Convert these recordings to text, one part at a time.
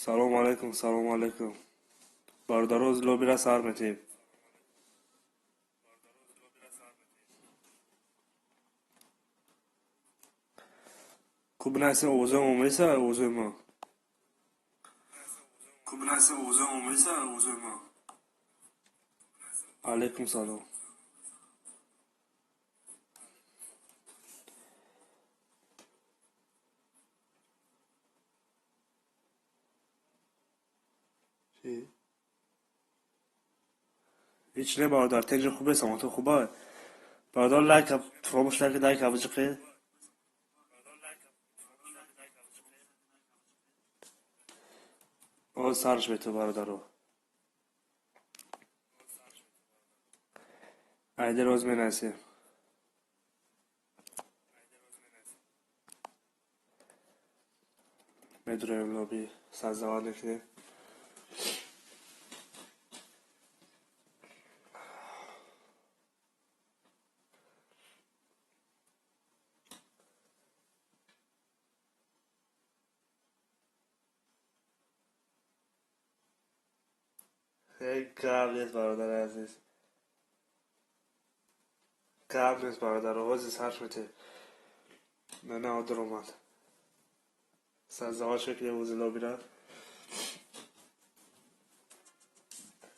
Салому алайкум, салому алайкум. Бародаро, лоббира сар метем. Ку бинасем, овозои мо меса, овозои мо. Ку бинасем, овозои мо меса, овозои мо. Алайкум салом. Ҳеч не, бародар, тенҷи хубе, самото хуба. Бародар, лайк фаромӯш накунед, лайк биҷиқед. Оз сарш мету, бародаро. Айди роз менасем. Медураем лобби, создавать мекунем. Гап нест, бародари азиз. Гап нест, бародар, овози сарш метем. На, на, одр омад. Создавать мекунем ози лоббира.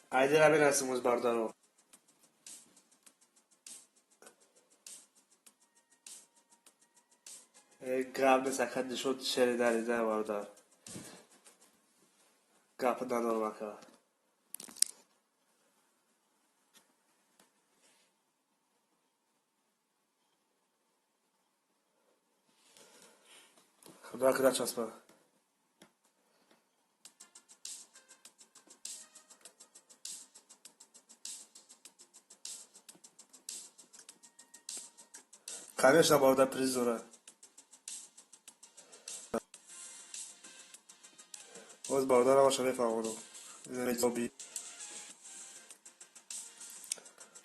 Айдира бинасем оз, бародаро. Гап нест, ака дишод шери дарида, бародар. Гап надорам, ака. Худо куда часпа. Конечно, бародар, приз дора. Боз бародар ҳамаша мефаҳмонам. Лобби.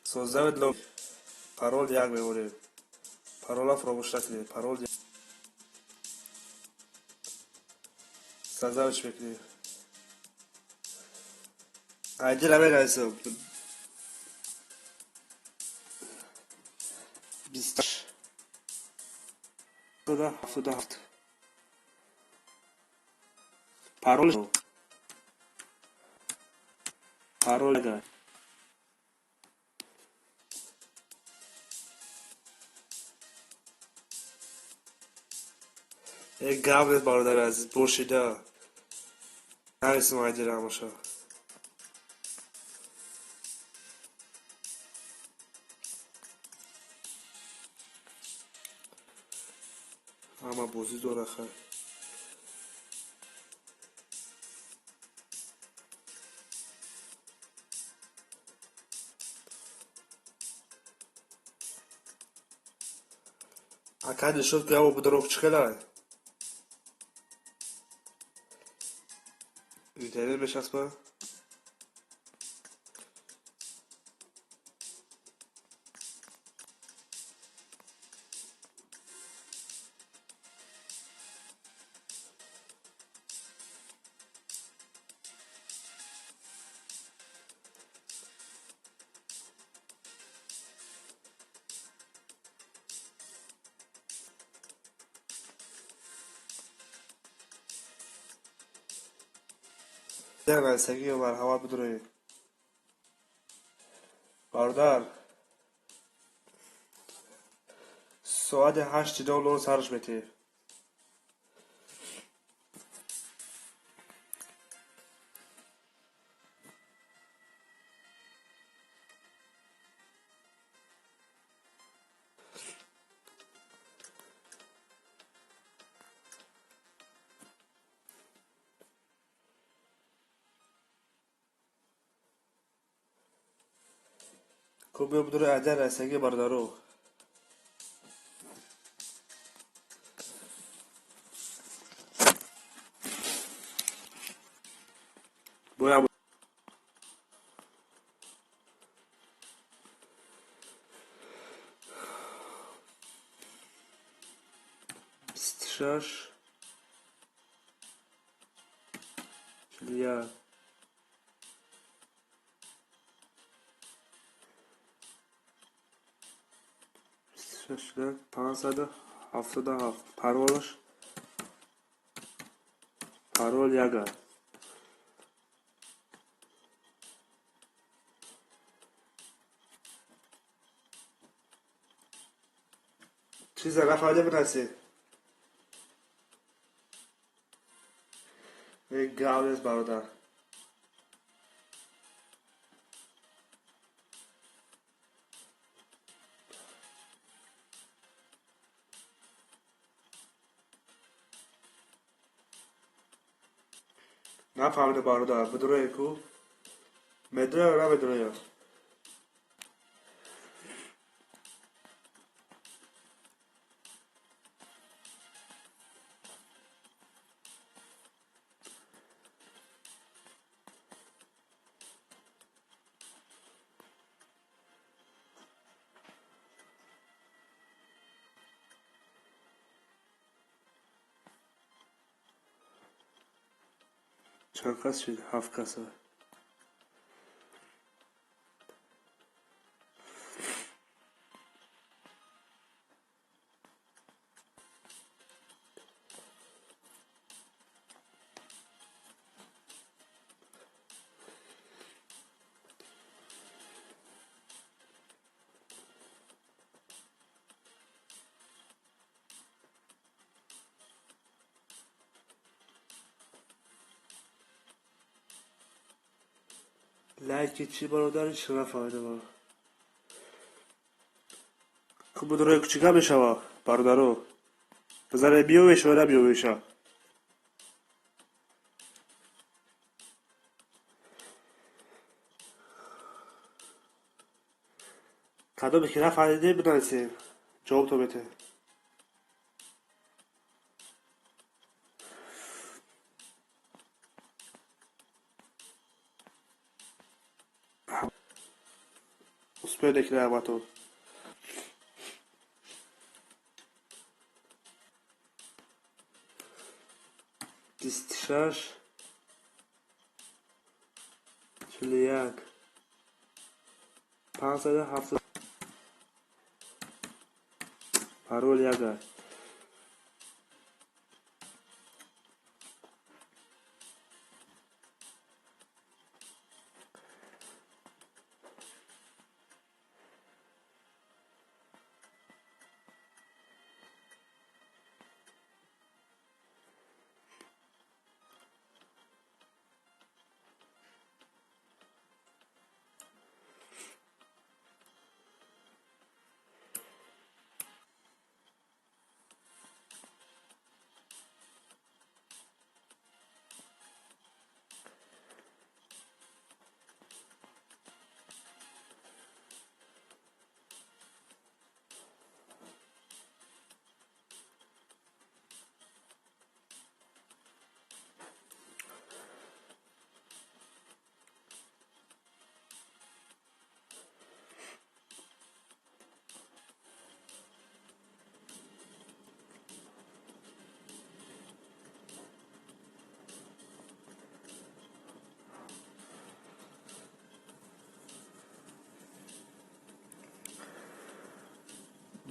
Создавед лобби. Парол як мемонем. Парола фаромӯш накунед. Парол создавиш мекунем. Айдира менависам. 20 77. Парол. Парол. Гап нест, бародари азиз, бошида. Нависем айдира ҳамаша. Ҳама бозӣ дора, хай. Ака дишод ки ҳаво бидорок чӣ хелай? Интернет мечаспа? Нависагиё, марҳамат, бидуроед. Бародар, соати 8:00 сарш метем. Ку биё бидуроед, айда расагӣ, бародаро. Боя 26. 41, 26, 577. Паролаш парол яга. Чиза нафаҳмида бинависед. Гап нест, бародар. Нафаҳмида, бародар, бидурое ку медурое ё намедурое? Чанд кас шуд? Ҳафт каса. Лайки чӣ, бародар, чӣ нафаҳмидам. Ку будурои кучика мешава, бародаро. Бизаре биё мешава, набиё меша. Кадоме ки нафаҳмидем, бинависем, ҷавобто метем. Успел мекунем ҳаматон. 26, 41, 570, парол яга.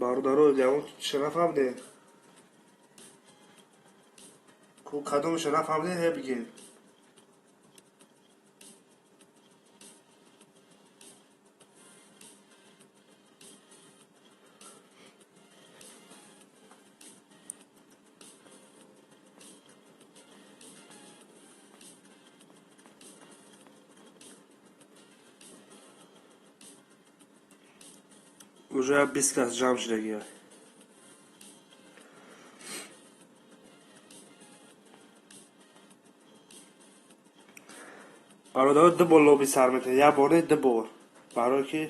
Бародаро, ягон чиша нафаҳмидем? Ку кадомеша нафаҳмидем, ҳе бигем. Уже 20 кас ҷамъ шудагия. Бародаро, ду бор лоби сар мекунед, як бор не, ду бор. Барое ки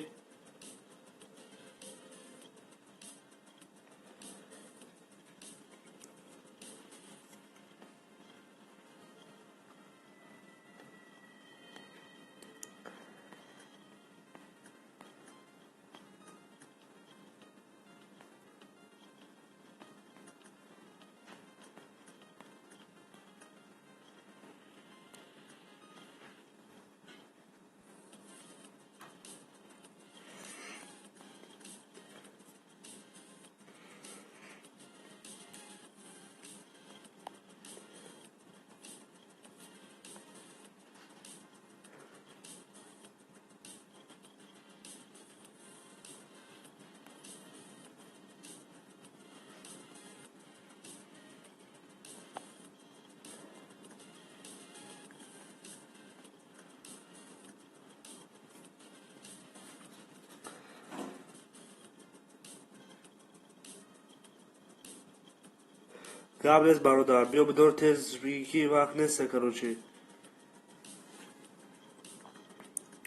Гап нест, бародар, биё бидор тез, бигӣ ки вақт неста, короче.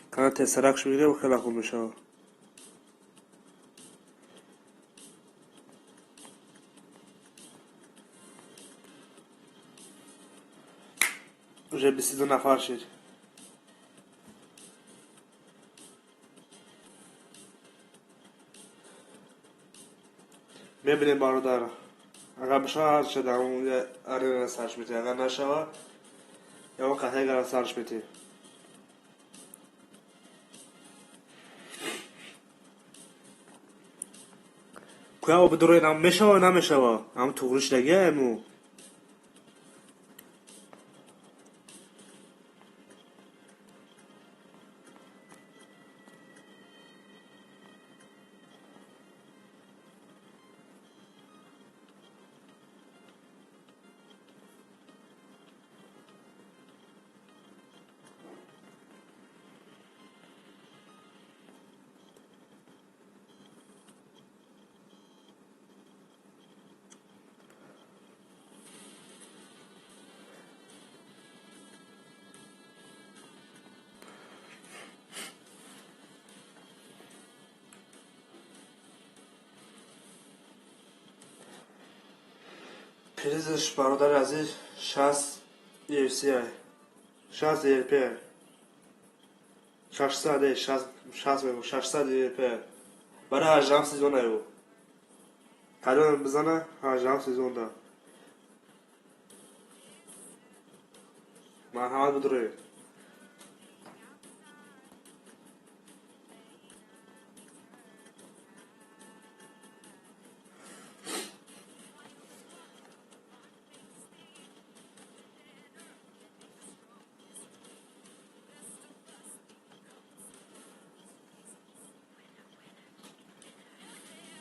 Кана тезтаракш бигирем, хеле хуб мешавад. Уже 22 нафар шид. Мебинем, бародар. Агар бишава, ҳарча дар арена сарш метӣ, агар нашава, ягон қатъагара сарш метӣ. Куяво бидурои мешава, намешава? Ам туғри шидагия эму. Призаш, бародари азиз, 60 UFC, 60 ERP, 600, 60, 600 ERP. Барои 18 сезона ю. Кадом бизана 18 сезонда. Марҳамат, бидуроед.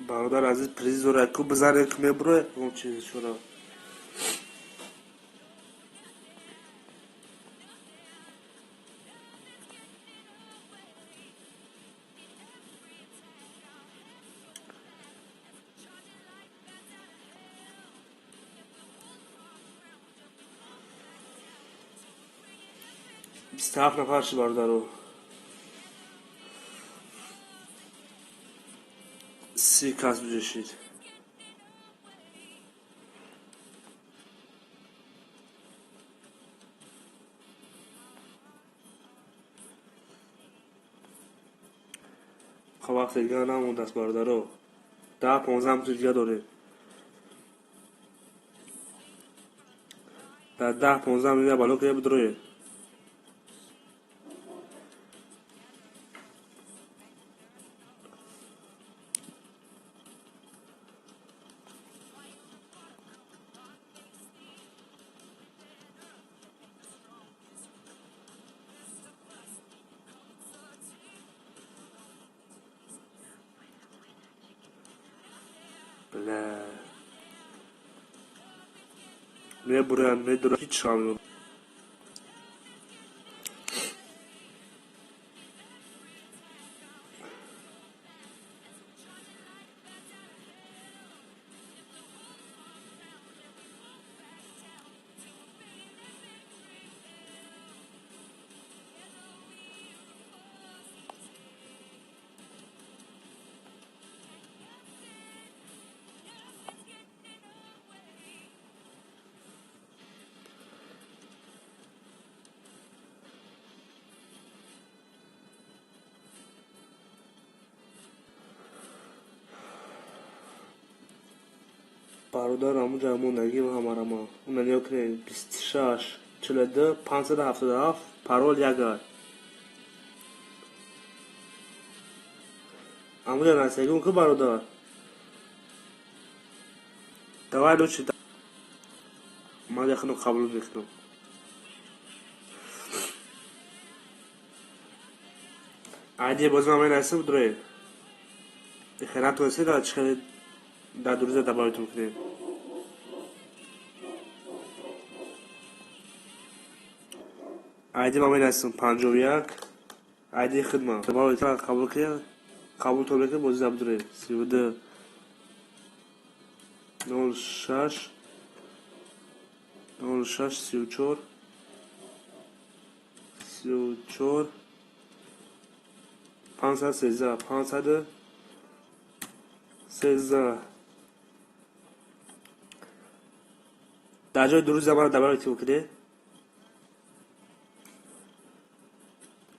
Бародар азиз, призора ку бизанед, ку мебуроед, он чиз шура. 27 нафар шуд, бародаро. 30 кас бижешид. Хоб, вақте дига намондааст, бародаро. 10-15 минути дига дорем. Дар 10-15 минут бало ки бидроед. Бля. Мебуранд, медуранд, ҳеҷ шавам. Бародар, ҳамун мондагӣ ҳамарама. Уна нигоҳ кунед: 26 42 577, парол ягар. Ҳамунҷа насегун ку, бародар. Давай лучше ман яхино қабул мекунам. Айди бози ман менависам, бидроед. Ихе натонистед, чӣ хеле дар 2 рӯза добавитон кунем. Айди ман менависам 51, айди хидма. Қабул кунед, қабултон мекунем, бози бидроед. 32 06. 06 34 34 513 513. Дар ҷои дуруст замана добавить кунед,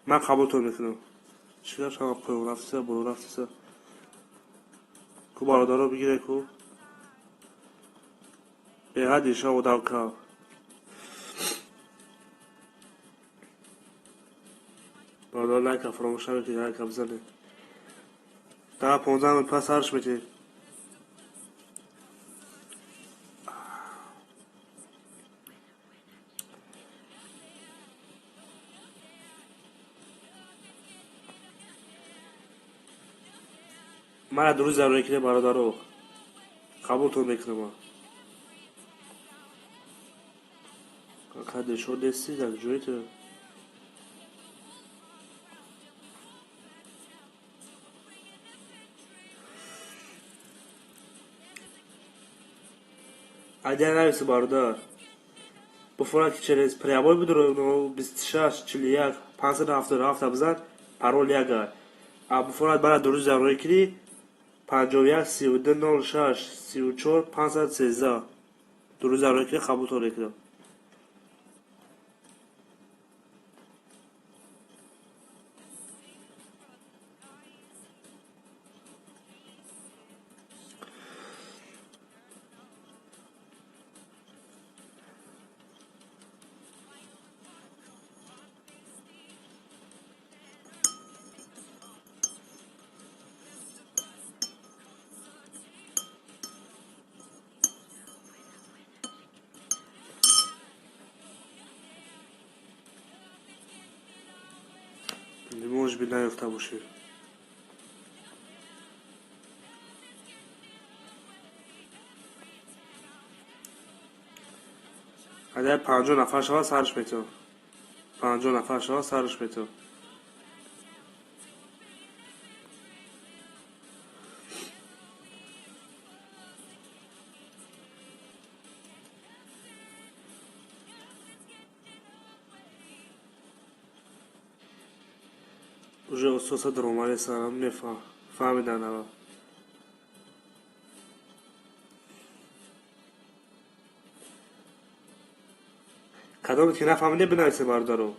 ман қабултон мекунам. Чӣ шама поён рафтиса, боло рафтиса? Ку бародаро бигире, ку беҳад иша одам кав. Бародар, лайка фаромӯш намекунед, лайка бизанед. 10-15 минут пас сарш метиҳед. Мара дуруст зарурӣ кунед, бародаро, қабултон мекунам. Кадешо дести дар ҷои ту. Агар нависи, бародар, буфорад, ки через прямой бидуро 26 41 577 бизан, парол яга. А буфорад, бара дуруст зарурӣ кунӣ, 51 32 06 34 513 дуруст зарурӣ кунӣ, қабултон мекунам. Может быть, наёфта бошед. Агар 50 нафар шавад, сарш метавон. 50 нафар шавад, сарш метавон. Уже ососа даромадесам, мефаҳм, фаҳмидан ава. Кадоме ки нафаҳмиде, бинависе, бародаро.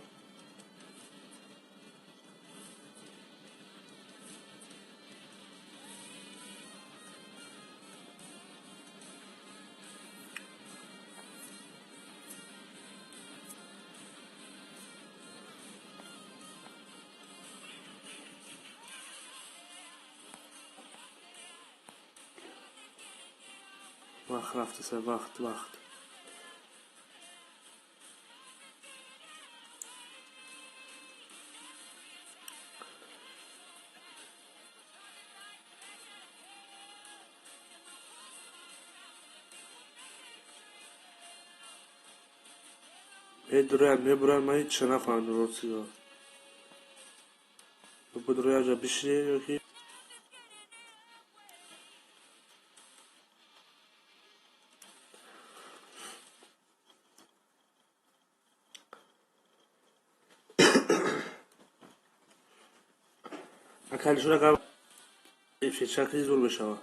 Вақт рафтеса, вақт, вақт. Медурояд, мебурад, ман ҳеҷ нафаҳмидам, ростиго. Будурояд, ҷа бишине ёки акалишон агар шакли зур бишавад.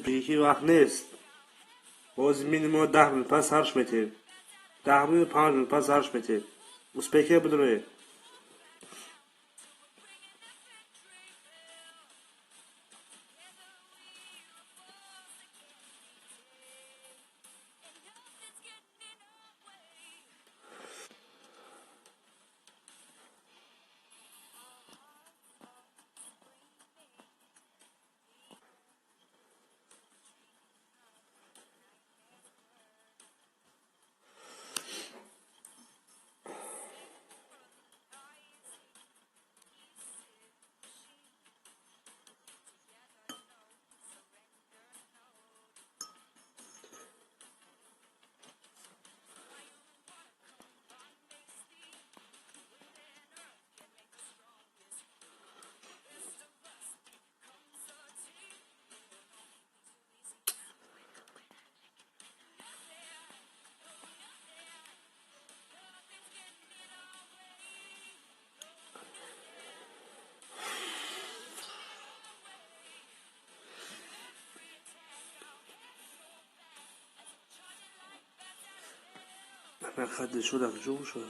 Бигӣ, вақт нест. Боз минимум 10 минут пас сарш метиҳем. 10 минут, 5 минут пас сарш метиҳем. Успехе, бидуроед. Нақад Дилшод куҷо бошад?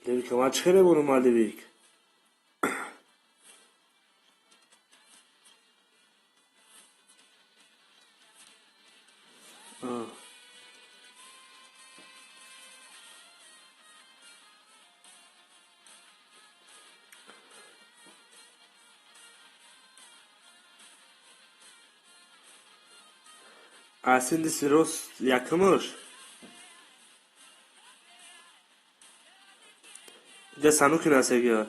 Левик, ман чӣ хеле бурумад, Левик? Асин дисирос якумуш иҷа сануки насегия.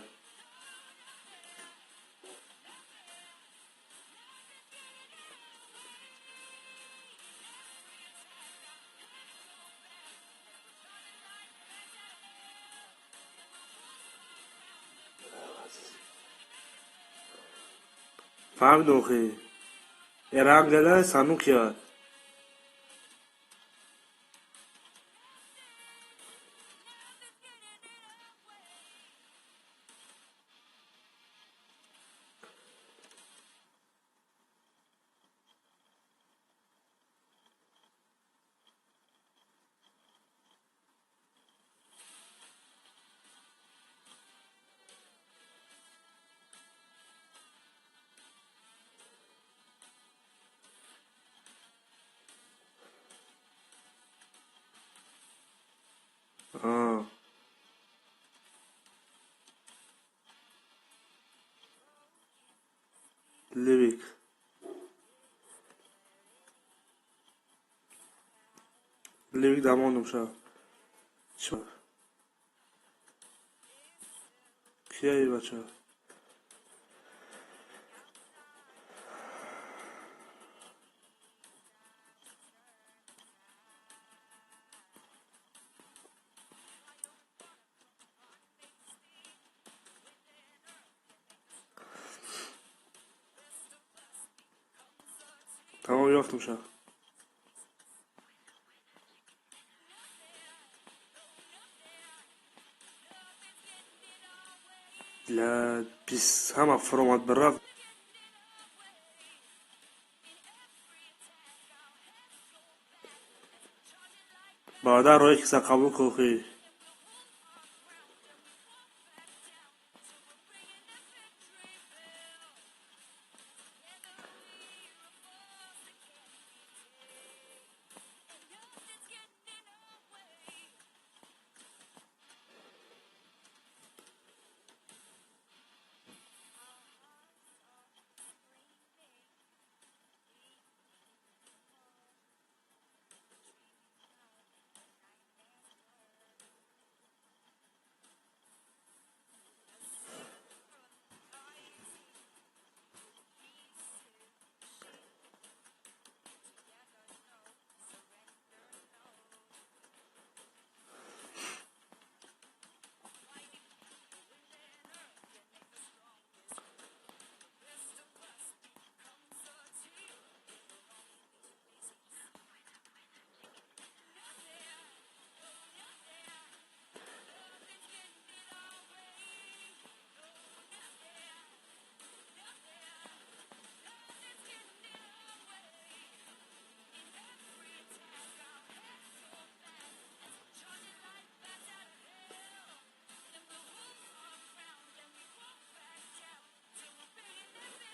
Фаҳмидом, охи эрангала санукия. Левик, Левик дамондум ша. Кияи бача? Тамом, ёфтум ша. Ла бис ҳама фуромад бирафт. Баъдан роҳе киса қабул кӯхӣ.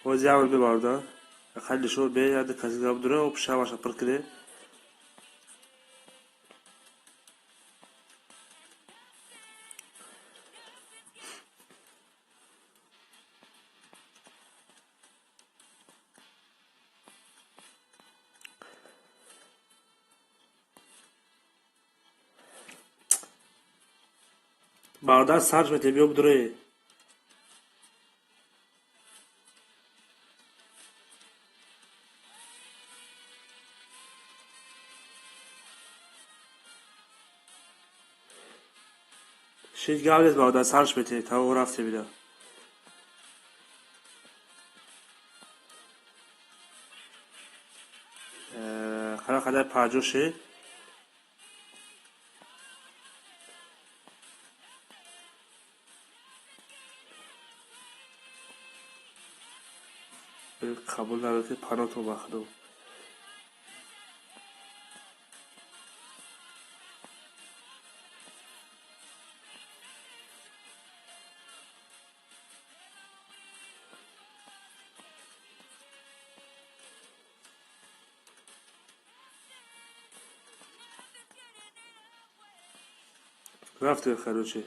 Ҳозир ямр бибарда. Хали шо бе яде каси габдура об шаваша пир киде. Бародар, сарш мете, биё бидуре. Шид гап нест, бародар, сарш мете, тамом, рафте бида. қадар 50 шид. Қабул надод, ки панотон ба худо. Рафтем, короче.